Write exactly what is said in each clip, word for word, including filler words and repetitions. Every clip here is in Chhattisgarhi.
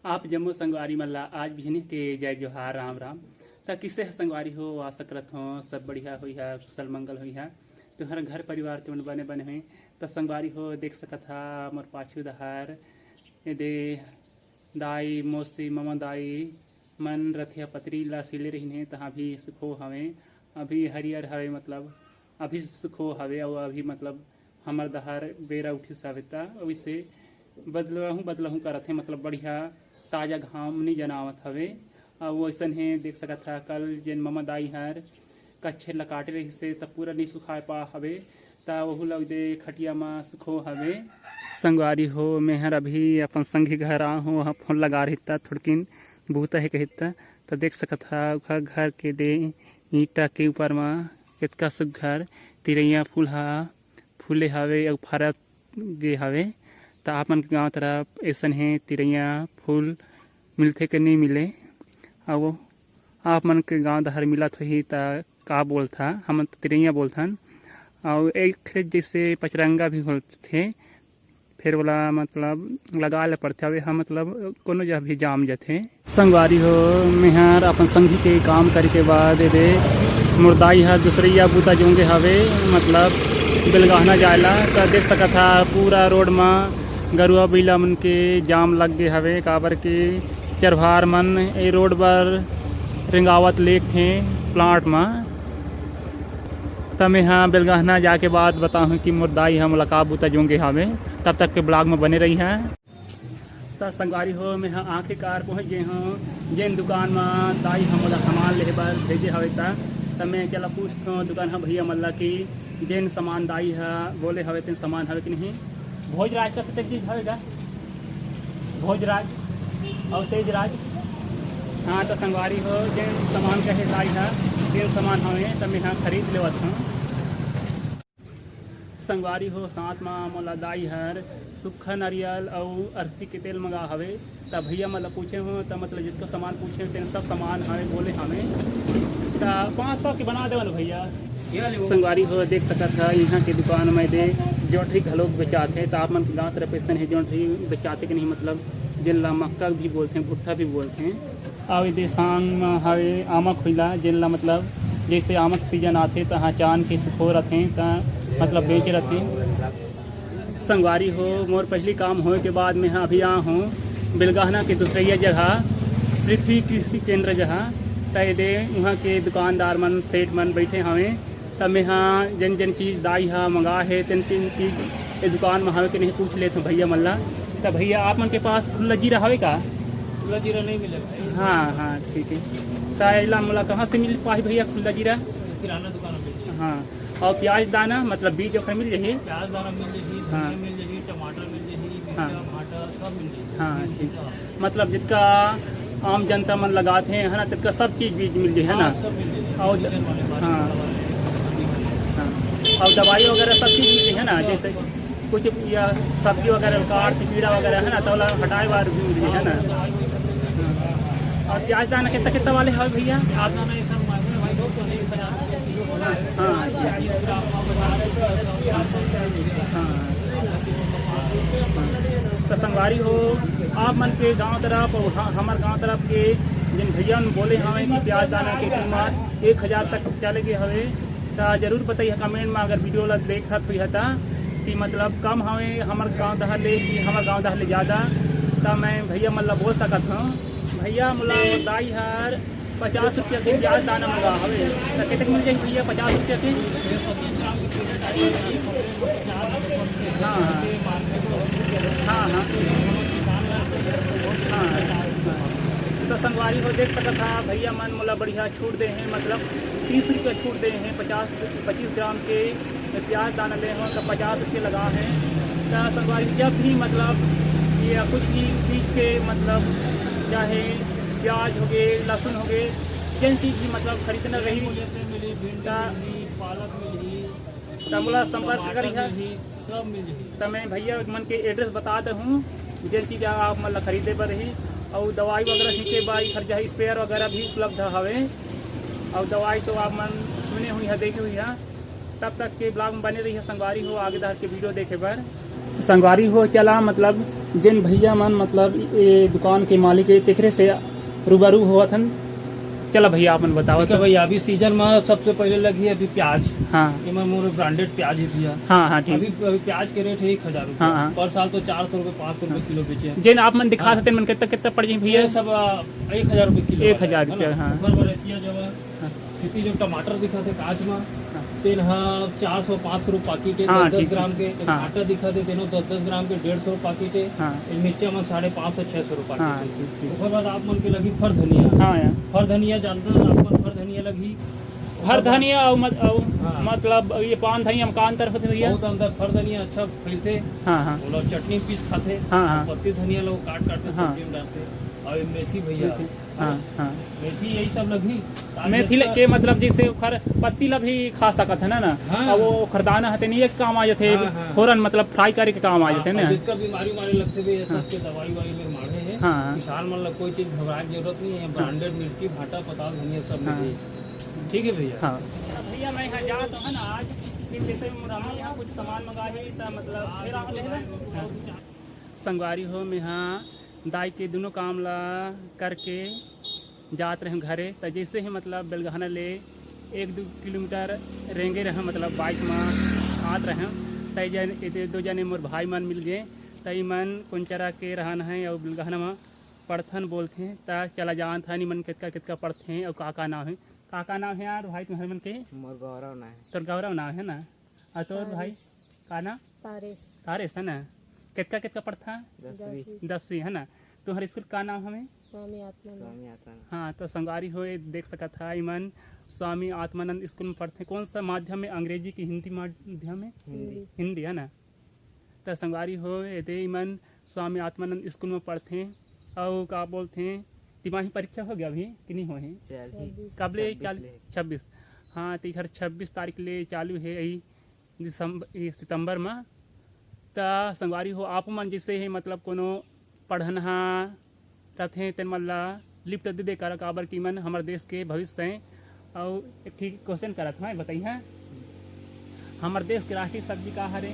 आप जम्मो संगवारी मन ला आज बिहने के जय जोहार, राम राम। त किसे ह संगवारी हो, आशा करत हो सब बढ़िया होइहा, कुशल मंगल होइहा। तुहर घर परिवार के मन बने बने होही। त संगवारी हो, देख सकत हा मोर पाछू डहर एदे दाई, मौसी, ममा दाई मन रथिया पतरी ला सिले रहिन हे, तहाँ भी सुखो हवे, अभी हरियर हवे, मतलब अभी सुखो हवे। अउ अभी मतलब हमर डहर बेरा उठिस हवे, त वइसे बदलहूँ बदलहूँ करत हे, मतलब बढ़िया ताजा घाम नइ जनावत हवे। अउ वइसन हे, देख सकत हा, कल जेन ममा दाई हर कच्छेर ला काटे रहिस हे, त पूरा नइ सुखाए पा हवे, त ओहू ला दे खटिया म सुखो हवे। संगवारी हो, मेहर अभी अपन संगी घर आ हूँ, वहाँ फोन लगा रही त थोड़किन बूता हे कहित त, त देख सकत हा, ओखर घर के दे ईंटा के ऊपर म केतका सुग्घर तिरैया फूल हा फूले हवे अउ फरत गे हवे। त आप मन के गांव तरफ अइसन हे तिरैया फूल मिलथे के नइ मिले? अउ आप मन के गांव डहर मिलत होही त का बोलथा? हमन तो तिरैया बोलथन। अउ एक ठे जइसे पचरंगा भी होथे, फेर ओला मतलब लगाए ल पड़थे। अउ एहा मतलब कोनो जगह भी जाम जथे। संगवारी हो, मेहर अपन संगी के काम करे के बाद एदे मोर दाई ह दूसरइया बूता जोंगे हवे, मतलब बेलगाहना जाए ला। त देख सकत हा, पूरा रोड म गरुआ बइला मन के जाम लग गे हवे, काबर के चरवाहा मन ए रोड बर रेंगावत लेगथे प्लांट म। त मेहा बेलगाहना जाके बाद बताहूँ कि मोर दाई ह मोला का बूता जोंगे हवे। तब तक के ब्लॉग म बने रही है। त संगवारी हो, मैं ह आखिरकार पहुंच गए हूँ, जेन दुकान म दाई ह मोला सामान लेहे बर भेजे हवे। त त मैं चला पूछथों दुकान ह भैया मन ला कि जेन सामान दाई ह बोले हवे, तेन सामान हवे कि नहीं। भोजराज का कतेक चीज हवे गा? भोजराज अउ तेजराज। हाँ, त संगवारी हो, जेन सामान कहे दाई ह, तेन सामान हवे, त मैं ह खरीद लेवत हूँ। संगवारी हो, साथ म मोला दाई हर सुक्खा नरियल अउ अरसी के तेल मंगा हवे। त भैया मन ल पूछे हो, त मतलब जितका सामान पूछे हो, तेन सब सामान हवे, बोले हवे। त पाँच सौ के बना देवल भैया। संगवारी हो, देख सकत ह, इहाँ के दुकान म दे जोंठरी घलोक बेचाथे। त आप मन के गाँव तरफ अइसन हे जोंठरी बेचाथे कि नहीं, मतलब जेन ला मक्का भी बोलथे, भुट्टा भी बोलथे। अउ एदे संग म हवे आमा खुइला, जेन ला मतलब जइसे आमा के सीजन आथे, त हाँ, चान के सुखो रथे, त मतलब बेचे रथे। संगवारी हो, मोर पहली काम होए के बाद मैं ह अभी आ हूँ बेलगाहना के दूसरइया जगह, पृथ्वी कृषि केंद्र जगह। त एदे उहाँ के दुकानदार मन, सेठ मन बइठे हवे। त मैं ह जेन जेन चीज दाई ह मंगा हे, तेन तेन चीज ए दुकान म हवे कि नहीं, पूछ लेत हूँ भैया मन ला। त भैया, आप मन के पास खुल्ला जीरा हवे का? खुल्ला जीरा नहीं मिले भाई। हाँ, हाँ, ठीक है। त एला मोला कहाँ से मिल पाही भैया, खुल्ला जीरा? किराना दुकान में मिल जाही। हाँ, अउ प्याज दाना, मतलब बीज ओखर मिल जाही? प्याज दाना मिल जाही, हाँ। धनिया मिल जाही, टमाटर मिल जाही, हाँ। मिर्चा, भाटा सब मिल जाही। हाँ, ठीक। मतलब जितका आम जनता मन लगात हे, है ना, तितका सब चीज बीज मिल जाही, है ना? हाँ, सब मिल जाही। अउ सीजन वाले, बारिश हाँ। वाला वाले। हाँ। अउ दवाई वगैरह सब चीज मिल जाही, है ना? जैसे कुछ या सब्जी वगैरह काट के कीड़ा वगैरह, है ना, त ओला हटाए बर भी मिल जाही, है ना? अउ प्याज दाना कितना कितना वाले हवे भैया? प्याज दाना ये सब मालूम है भाई, दो सौ नहीं, पचास रुपये किलो। हाँ। हाँ। त संगवारी हो, आप मन के गांव तरफ अउ ह-, हमर गांव तरफ के जिन भैया मन बोले हवे कि प्याज दाना के कीमत एक हजार तक चले गे हवे, त जरूर बताइए comment में, अगर video ला देखत होइहा त, कि मतलब कम हवे हमर गांव डहर ले कि हमर गांव डहर ले ज्यादा, त मैं भैया मन ला बोल सकत हूँ। भैया, मोला दाई हर पचास रुपया के प्याज दाना मंगा हवे, त कतेक मिल जाही भैया पचास रुपया के? हाँ, हाँ। हाँ, हाँ। हाँ, हाँ। त संगवारी हो, देख सकत हा, भैया मन मोला बढ़िया छूट दे हे, मतलब तीस रुपया छूट दे हे पचास, पच्चीस ग्राम के प्याज दाना ले हो त पचास रुपया लगा हे। त संगवारी, जब भी मतलब ये कुछ भी चीज के मतलब चाहे प्याज होगे, लहसुन होगे, जेन चीज भी मतलब खरीदना रही, मूली मिलही, भिंडी त मिलही, पालक मिलही, त मोला संपर्क टमाटर करिहा। मिलही, सब मिलही। त मैं भैया मन के address बता देहूँ, जेन चीज आप मन ला खरीदे बर रही, अउ दवाई वगैरह छींचे बर खर्चा है, sprayer वगैरह भी उपलब्ध हवे, अउ दवाई तो आप मन सुने हुई है, देखे हुई है। तब तक के vlog में बने रहिए संगवारी हो, आगे डहर के video देखे बर। संगवारी हो, चला, मतलब, जेन भैया मन, मतलब, ये दुकान के मालिक हे, तेकरे से रूबरू होवत हन। चला भैया, आप मन बताओ ठीक है तो। भैया, अभी सीजन में सबसे पहले लगी अभी प्याज। हाँ। ये मोर ब्रांडेड प्याज है भैया। हाँ, हाँ, ठीक। अभी, अभी प्याज के रेट है एक हजार रुपया। हाँ, हाँ। पर साल तो चार सौ रुपये, पाँच सौ रुपये हाँ। किलो बेचे हैं। जेन आप मन दिखा हाँ। सकते हैं, मन कितना, कितना पड़ जाए भैया? ये सब, आ, एक हजार रुपये किलो एक हजार आता है, है ना? रुपया, हाँ। ऊपर बरतिया जो है, हाँ। क्योंकि जो टमाटर दिखा थे कांच में, हाँ। तेन हा चार सौ पाँच सौ रुपये पाकिट है, हाँ, दस दस ठीक। ग्राम के। हाँ। भाटा दिखा थे, तेनो दस दस ग्राम के, डेढ़ सौ रुपये पाकिट है। हाँ। ये मिर्चा में साढ़े पाँच सौ, छः सौ रुपये पाकिट हाँ, है। ठीक, ठीक। ओकर बाद आप मन के लगी फर धनिया। हाँ यार। फर धनिया जानते हैं आप मन, फर धनिया लगी। फर धनिया और मत-, और हाँ। मतलब ये पान धनिया में का अंतर होथे भैया? बहुत अंतर। फर धनिया अच्छा फैलथे। हाँ, हाँ। ओला चटनी पीस खाथे। हाँ, हाँ। पत्ती धनिया लोग काट काट के हाँ। सब्जी में डालथे। और ये मेथी भैया, मेथी। हाँ, हाँ। मेथी यही सब लगही। मेथी ल-, के मतलब जैसे ओखर पत्ती ला भी खा सकत है ना, ना? हाँ। और वो ओखर दाना हते नहीं, एक काम आ जाथे, हाँ, हाँ। फोरन मतलब फ्राई करे के काम आ हाँ, जाथे ना। और जितना बीमारी उमारी लगथे भी, ये सब हाँ। के दवाई वाई में मारे हैं। हाँ। किसान मन ला कोई चीज घबराए के जरूरत नहीं है, हाँ। ब्रांडेड मिर्ची, भाटा, पताल, धनिया सब हाँ। मिलही। ठीक है भैया। हाँ। भैया, मैं यहाँ जात हूँ ना आज, कि जैसे मोर अम्मा यहाँ कुछ सामान मंगाही, त मतलब फिर आप लेना। हाँ। संगवारी हो, मैं हाँ दाई के दुनों काम ला करके जात रहें घरे। त जैसे ही मतलब बेलगहना ले एक दो किलोमीटर रेंगे रहें, मतलब बाइक में आत रहें, त जन, एदे दो जने मोर भाई मन मिल गए। त ई मन कोंचरा के रहन है और बेलगहना में पढ़थन बोलथे। त चला जानत हन ई मन कितका कितका पढ़थे और का का नाम है। का का नाम है यार भाई तुम्हर मन के? मोर गौरव नाम है। तोर गौरव नाम है ना? और तोर भाई? तारेश। का नाम? तारेश। तारेश है ना? कितका कितका पढ़था? दसवीं। दसवीं। दसवीं है ना? तुम्हर स्कूल का नाम हवे? स्वामी आत्मानंद। स्वामी आत्मानंद। हाँ, तो संगवारी हो, ये देख सकत हा, इमन स्वामी आत्मानंद स्कूल में पढ़थे। कौन सा माध्यम में? अंग्रेजी की हिंदी माध्यम में? हिंदी। हिंदी है ना? त संगवारी हो, एदे इमन स्वामी आत्मानंद स्कूल में पढ़थे। अउ का बोलथे, तिमाही परीक्षा हो गया अभी कि नहीं हो हे? चल ही। छब्बीस। कब ले छब्बीस चाल-, ले। छब्बीस। हाँ, त इखर छब्बीस तारीख ले चालू हे, यही दिसंबर, ये सितंबर में। त संगवारी हो, आप मन जैसे हे, मतलब, कोनो पढ़नहा रथे, तेन मन ला लिफ्ट दे दे करा, काबर कि मन हमर देश के भविष्य हैं। अउ एक ठीक क्वेश्चन करत हूँ, बताइए, हमर देश के राष्ट्रीय सब्जी का हरे?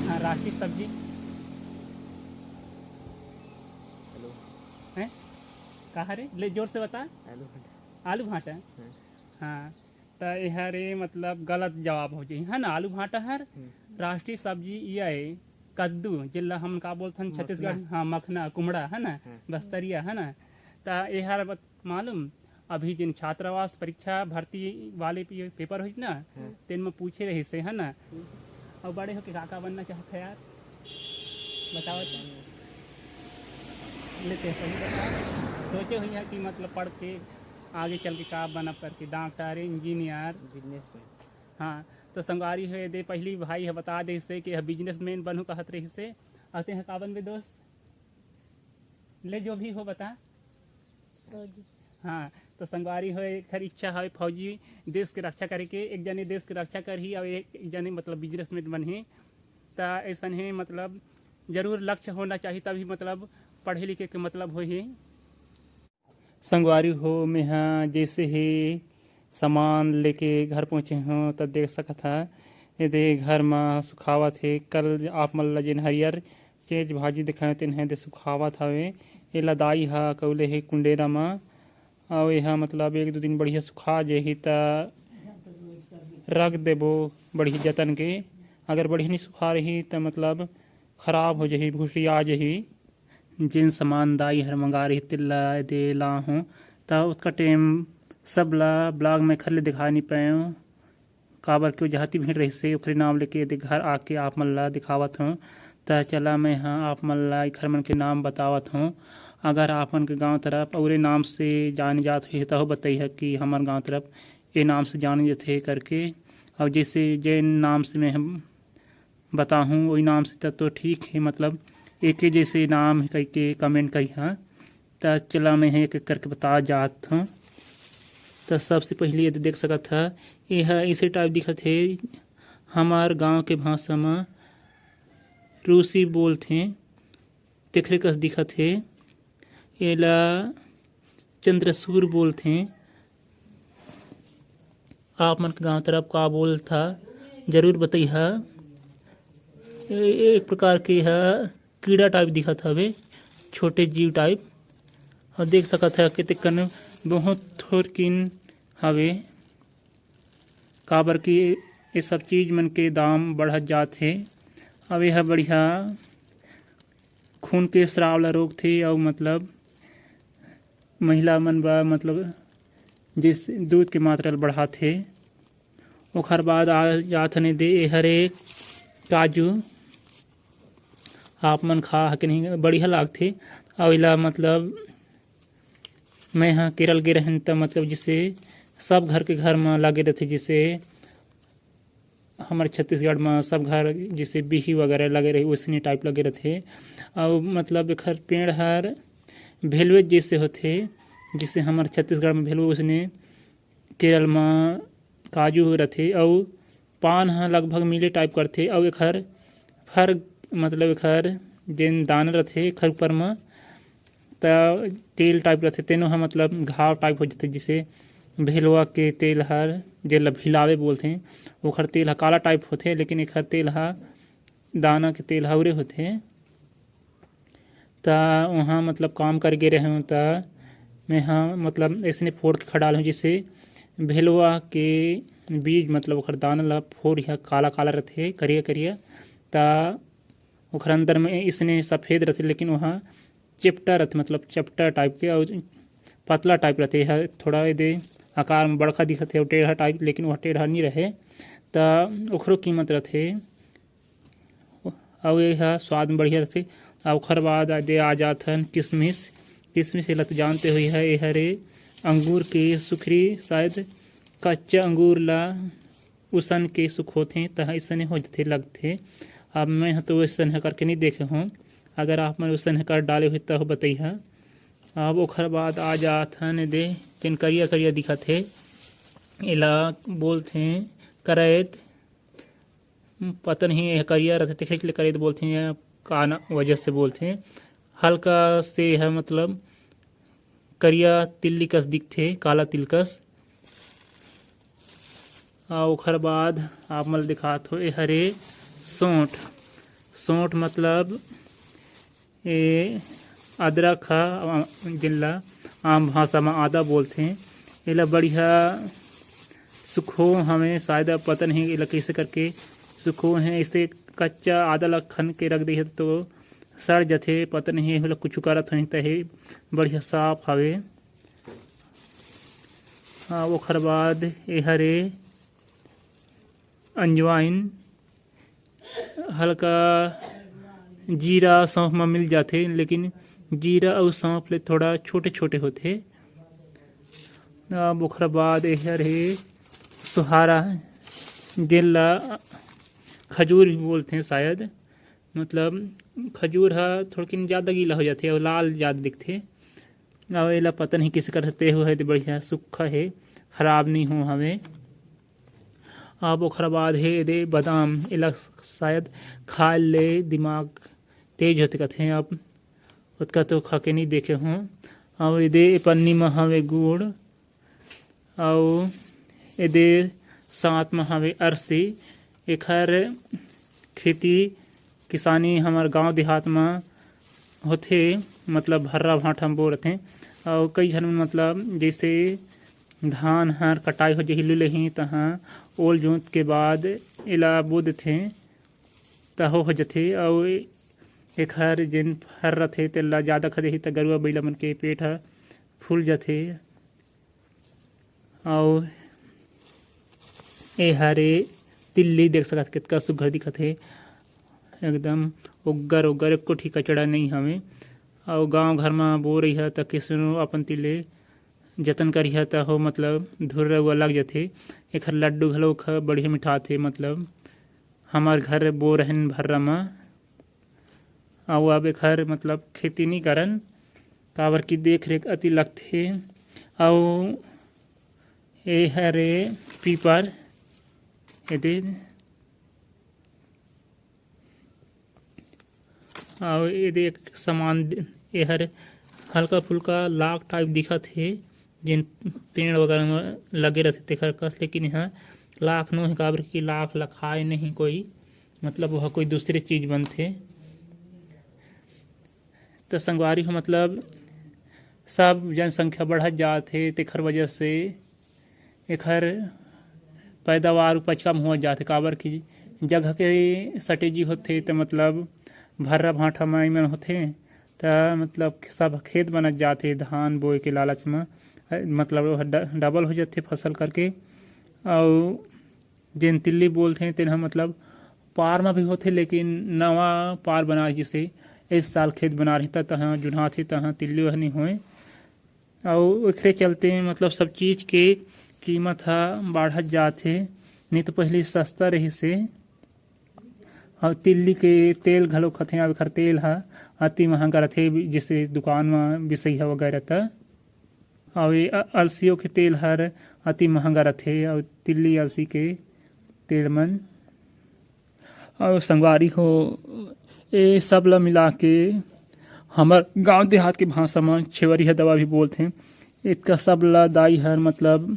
हाँ, राष्ट्रीय सब्जी हेलो। हैं? का हरे? ले, जोर से बता। आलू भाटा। आलू भाटा? हाँ। हाँ। त एहर ए मतलब गलत जवाब हो जाही, है ना? आलू भाटा हर हम्म। राष्ट्रीय सब्जी ये आय, कद्दू, जेला हमन का बोलथन मखना। छत्तीसगढ़, हाँ, मखना, कुमड़ा, है ना? हाँ। बस्तरिया, है ना? त एहर बत-, मालूम, अभी जिन छात्रावास परीक्षा भर्ती वाले पे-, पेपर होइस ना, हाँ। तेन में पूछे रहिस हे, है ना? हम्म। अउ बड़े होके का, का बनना चाहत है यार? बताओ तो। लेते हैं, सही बताओ। सोचे हुई है कि मतलब पढ़ के आगे चल के का बनब करके, डॉक्टर, इंजीनियर। बिजनेसमैन। हाँ, तो संगवारी हो, एदे पहली भाई ह बता दे से कि ह बिजनेसमैन बनहूँ कहत रहिस हे। अउ तें ह का बनबे दोस्त? ले, जो भी हो बता। फौजी। हाँ, तो संगवारी हो, एखर इच्छा हवे फौजी, देश के रक्षा करे के। एक जने देश के रक्षा करही अउ एक, एक जने मतलब बिजनेसमैन बनही। त ऐसन हे, मतलब जरूर लक्ष्य होना चाहिए, तभी मतलब पढ़े लिखे के मतलब होही। संगवारी हो, मेंहा जैसे हे सामान लेके घर पहुँचे हों, त देख सकत हा, एदे घर म सुखावत हे। कल आप मन ल जेन हरियर चेंच भाजी देखायों, तेन ह एदे सुखावत हवे। एला दाई ह कउले हे कुंडेरा म, अउ एहा मतलब एक दू दिन बढ़िया सुखा जाही, त रख देबो बढ़िया जतन के। अगर बढ़िया नइ सुखा रही, त मतलब खराब हो जाही, भुसिया जाही। जेन सामान दाई हर मंगा रही, तेला दे ला हों, त ओतका टाइम सब ला ब्लॉग में खल्ले दिखा नइ पाएंव, काबर कि ओ जहाती भीड़ रहिस हे, ओखरे नाम लेके एदे घर आके आप मन ला दिखावत हों। त चला, मैं ह आप मन ला एखर मन के नाम बतावत हों। अगर आप मन के गांव तरफ औरे नाम से जाने जात होही, तहु बताइहा कि हमर गांव तरफ ए नाम से जाने जाथे करके। अउ जैसे जेन नाम से मैं ह बताहूँ, ओही नाम से तब तो ठीक हे, मतलब एके जैसे नाम हे कहिके कमेंट करिहा। त चला, मैं ह एक एक करके बता जात हूँ। त सबसे पहले ये देख सकत हा, ये ह ऐसे टाइप दिखत हे, हमार गांव के भाषा म रूसी बोलथे, तेखरे कस दिखत हे। एला चंद्रसूर बोलथे। आप मन के गांव तरफ का बोलथा, जरूर बतइहा। ए-, एक प्रकार के ह कीड़ा टाइप दिखत हवे, छोटे जीव टाइप। अउ देख सकत ह, कतेक कन बहुत थोरकिन हवे, काबर कि ये सब चीज मन के दाम बढ़त जात हे। अब ये ह बढ़िया खून के स्राव ला रोकथे, अउ मतलब महिला मन बर, मतलब, जिस दूध के मात्रा ल बढ़ाथे। ओखर बाद आ जात हन एदे, ए हरे काजू। आप मन खा ह कि नहीं, बढ़िया लागथे। अउ एला, मतलब, मैं ह केरल गे रहेन, त, मतलब, जैसे सब घर के घर म लगे रथे, जैसे हमर छत्तीसगढ़ म सब घर जैसे बिही वगैरह लगे रही, उसने टाइप लगे रथे। अउ मतलब एखर पेड़ हर भेलवे जैसे होथे, जैसे हमर छत्तीसगढ़ म भेलवे, उसने केरल म काजू रथे। अउ पान ह लगभग मिले टाइप करथे। अउ एखर फर, मतलब एखर जेन दाना रथे एखर ऊपर म, त तेल टाइप रथे, तेनो ह मतलब घाव टाइप हो जथे, जैसे भेलवा के तेल हर, जेला भिलावे बोलथे, ओखर तेल ह काला टाइप होथे, लेकिन एखर तेल ह, दाना के तेल ह उरे होथे। त उहाँ मतलब काम कर गे रहेंव, त मैं ह मतलब अइसने फोड़ के खा डालहूँ, जैसे भेलवा के बीज, मतलब ओखर दाना ल फोड़, ह काला काला रथे, करिया करिया, त ओखर अंदर में अइसने सफेद रथे, लेकिन ओहा चेपटा रथे, मतलब चपटा टाइप के, अउ पतला टाइप रथे। एहा थोड़ा एदे आकार में बड़का दिखत हे अउ टेढ़ा टाइप, लेकिन ओहा टेढ़ा नइ रहे, त ओखरो कीमत रथे। अउ एहा स्वाद में बढ़िया रथे। अउ ओखर बाद एदे आ जात हन किसमिस। किसमिस एला तो जानते हो, एहा, ए हरे अंगूर के सुखरी, शायद कच्चा अंगूर ला उसन के सुखोथे, त अइसने हो जथे, लगथे। अब मैं ह तो वैसन ह करके नहीं देखे हूँ, अगर आप मन वैसन ह कर डाले हुए, त बताइहा। अब ओखर बाद आ जात हन एदे, जेन करिया करिया दिखत हे, एला बोलथे करैत। पता नहीं, एह करिया रथे, तेखरे ले करैत बोलथे, या का ना वजह से बोलथे। हल्का से ह, मतलब, करिया तिल्ली कस दिखथे, काला तिल कस। आ ओखर बाद आप मन ल दिखात हो, ए हरे सोंठ। सोंठ मतलब ए अदरक ह, जेन ला आम भाषा म आदा बोलथे। एला बढ़िया सुखो हवे, शायद अब पता नहीं एला कइसे करके सुखो हे। इसे कच्चा आदा ला खन के रख दे हे तो सड़ जथे, पता नहीं एहू ला कुछु करत होही, त हे बढ़िया साफ हवे। हाँ, ओखर बाद ए हरे अंजवाइन, हल्का जीरा सौंफ म मिल जाथे, लेकिन जीरा अउ सौंफ ले थोड़ा छोटे-छोटे होथे। अब ओखर बाद ए हर हे सुहारा, जेन ला खजूर भी बोलथे शायद, मतलब खजूर ह थोड़किन ज़्यादा गीला हो जाथे अउ लाल ज़्यादा दिखथे। अउ एला पता नहीं किसे करथे, तेहू ह एदे बढ़िया सुक्खा हे, खराब नहीं हो हवे। अब ओखर बाद हे एदे बादाम, एला शायद खाए ले दिमाग तेज होथे कथे। अब ओतका तो खा के नहीं देखे हों। अउ एदे ए पन्नी म हवे गुड़, अउ एदे साथ म हवे अरसी। एखर खेती किसानी हमर गांव देहात म होथे, मतलब भर्रा भांठ हम बो रथें। अउ कई झन मन, मतलब, जइसे धान हर कटाई हो जही, लुलही, तहाँ ओल जोत के बाद एला बो देथे, तहो हो जथे। अउ एखर जेन फर रथे, तेला जादा खा देही, त गरुवा बइला मन के पेट ह फूल जथे। अउ ए हरे तिल्ली, देख सकत कतका सुग्घर दिखत हे, एकदम उग्गर उग्गर, एको ठी कचड़ा नइ हवे। अउ गांव घर म बो रहिहा त किसनो अपन तिल्ली जतन करिहा त हो, मतलब धुर्रा हुआ लग जथे। एखर लड्डू घलो ख-, बढ़िया मिठाथे, मतलब हमर घर बो रहेन भर्रा म। अउ अब एखर मतलब खेती नी करन, काबर कि देख रेख अति लगथे। अउ ए हरे पीपर, एदे, अउ एदे एक समान, ए हर हल्का फुल्का लाख टाइप दिखत हे, जेन पेड़ वगैरह म लगे रथे तेखर कस, लेकिन एहा लाख नो हे, काबर कि लाख ला खाए नहीं कोई। मतलब वह कोई दूसरे चीज बनथे। त संगवारी हो, मतलब सब जनसंख्या बढ़त जात हे, तेखर वजह से एखर पैदावार उपज कम हो जाथे, काबर कि जगह के shortage होथे, त मतलब भर्रा भाठा म एमन होथे, त मतलब सब खेत बनत जाथे धान बोए के लालच म, मतलब ओह ड-, double हो जाथे फसल करके। अउ जेन तिल्ली बोलथे तेन ह मतलब पार म भी होथे, लेकिन नवा पार बना, जैसे इस साल खेत बना रही त तहाँ जुन्हाथे, तहाँ तिल्ली वह नहीं होए। अउ ओखरे चलते मतलब सब चीज के कीमत ह बाढ़त जात हे। नहीं तो पहले सस्ता रहिस हे। अउ तिल्ली के तेल घलो खाथे, अब एखर तेल ह अति महंगा रथे, जैसे दुकान म बिसैया वगैरह त। अउ ये अ-, अलसियों के तेल हर अति महंगा रथे, अउ तिल्ली अलसी के तेल मन। अउ संगवारी हो, ए सब ला मिला के हमर गांव देहात के भाषा म छेवरिया दवा भी बोलथे। इतका सब ला दाई हर मतलब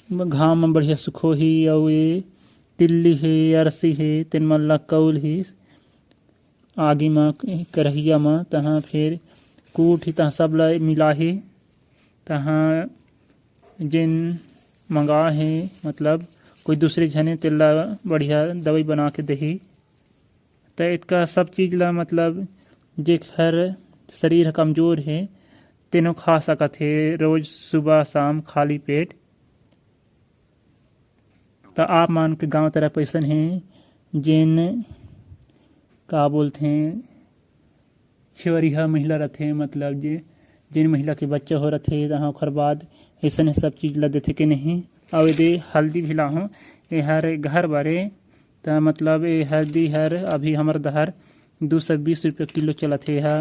घाम म बढ़िया सुखोही, अउ ये तिल्ली हे, अरसी हे, तेन मन ला कउलही आगी म, करहिया म, तहाँ फिर कूटही, तहाँ सब ला मिलाही, तहाँ जेन मंगा हे, मतलब कोई दूसरे झने तेला बढ़िया दवाई बना के देही। त इतका सब चीज ला मतलब जेखर शरीर ह कमजोर हे, तेनो खा सकत हे रोज सुबह शाम खाली पेट। त आप मन के गांव तरफ अइसन हे, जेन का बोलथे, छेवरिहा महिला रथे, मतलब जे, जेन महिला के बच्चा हो रथे, तहाँ ओखर बाद अइसन सब चीज ला देथे के नहीं। अउ एदे हल्दी भी लाहूँ, एहर घर बारे, त मतलब ए हल्दी हर अभी हमर डहर दू सौ बीस रुपया किलो चलत हे। एहा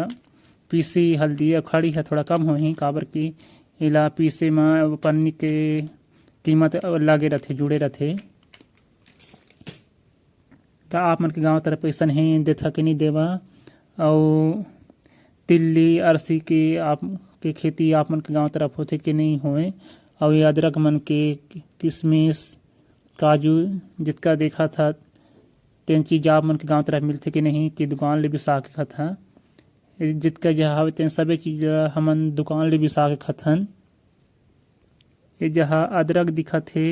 पीसी हल्दी अउ खड़ी ह थोड़ा कम होही, काबर कि एला पीसे म पन्नी के कीमत लागे रथे, जुड़े रथे। त आप मन के गांव तरफ अइसन हे, देथा के नहीं देवा। अउ तिल्ली, अरसी के आप के खेती आप मन के गांव तरफ होथे के नहीं होए? अउ ये अदरक मन के, किशमिश, काजू, जितका देखत हा, तेन चीज आप मन के गांव तरफ मिलथे के नहीं, कि दुकान ले बिसा के खत हा? जितका जहाँ हवे, तेन सबे चीज ला हमन दुकान ले बिसा के खत हन। ये जहाँ अदरक दिखत हे,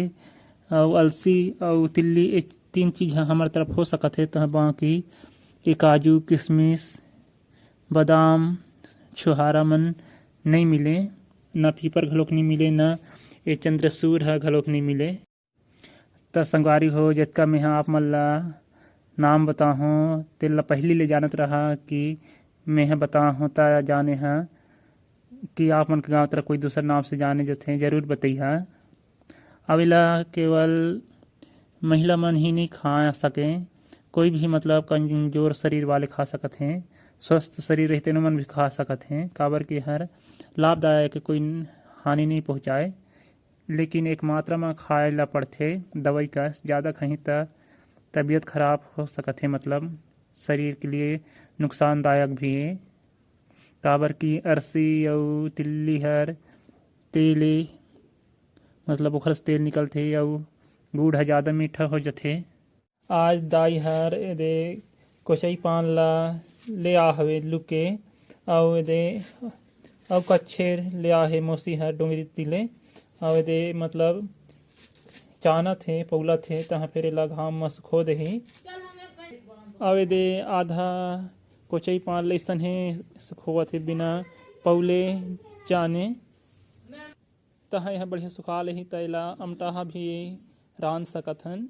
अउ अलसी अउ तिल्ली, ये तीन चीज ह हमर तरफ हो सकत हे। तहाँ बाकी ये काजू, किशमिश, बादाम, छुहारा मन नहीं मिले, न पीपर घलोक नहीं मिले, न ये चंद्रसूर ह घलोक नहीं मिले। त संगवारी हो, जतका मेंहा आप मन ला नाम बताहूँ, तेन ला पहिली ले जानत रहा कि मेंहा बताहूँ त जाने हा कि आप मन के गांव तरफ कोई दूसर नाम से जाने जथे, जरूर बतइहा। अब एला केवल महिला मन ही नहीं खा सके, कोई भी मतलब कमजोर शरीर वाले खा सकत हे, स्वस्थ शरीर रहिते तेनो मन भी खा सकत हे, काबर कि हर लाभदायक, कोई हानि नहीं पहुँचाए। लेकिन एक मात्रा म खाए ला पड़थे दवाई कस। ज़्यादा खाही त तबीयत खराब हो सकत हे, मतलब शरीर के लिए नुकसानदायक भी हे, काबर कि अरसी अउ तिल्ली हर तेल ए, मतलब ओखर से तेल निकलथे अउ गुड़ ह ज़्यादा मीठा हो जथे। आज दाई हर एदे कोचई पान ला ले आ हवे लुके, अउ एदे अउ कच्छेर ले आ हे मौसी हर डोंगरी ती ले, अउ एदे मतलब चानत हे, पौलत हे, तहाँ फेर एला घाम म सुखो देही। अउ एदे आधा कोचई पान ल अइसन हे सुखोवत हे बिना पौले चाने। तहाँ एहा बढ़िया सुखा लेही, त एला अमटाहा भी रांध सकत हन।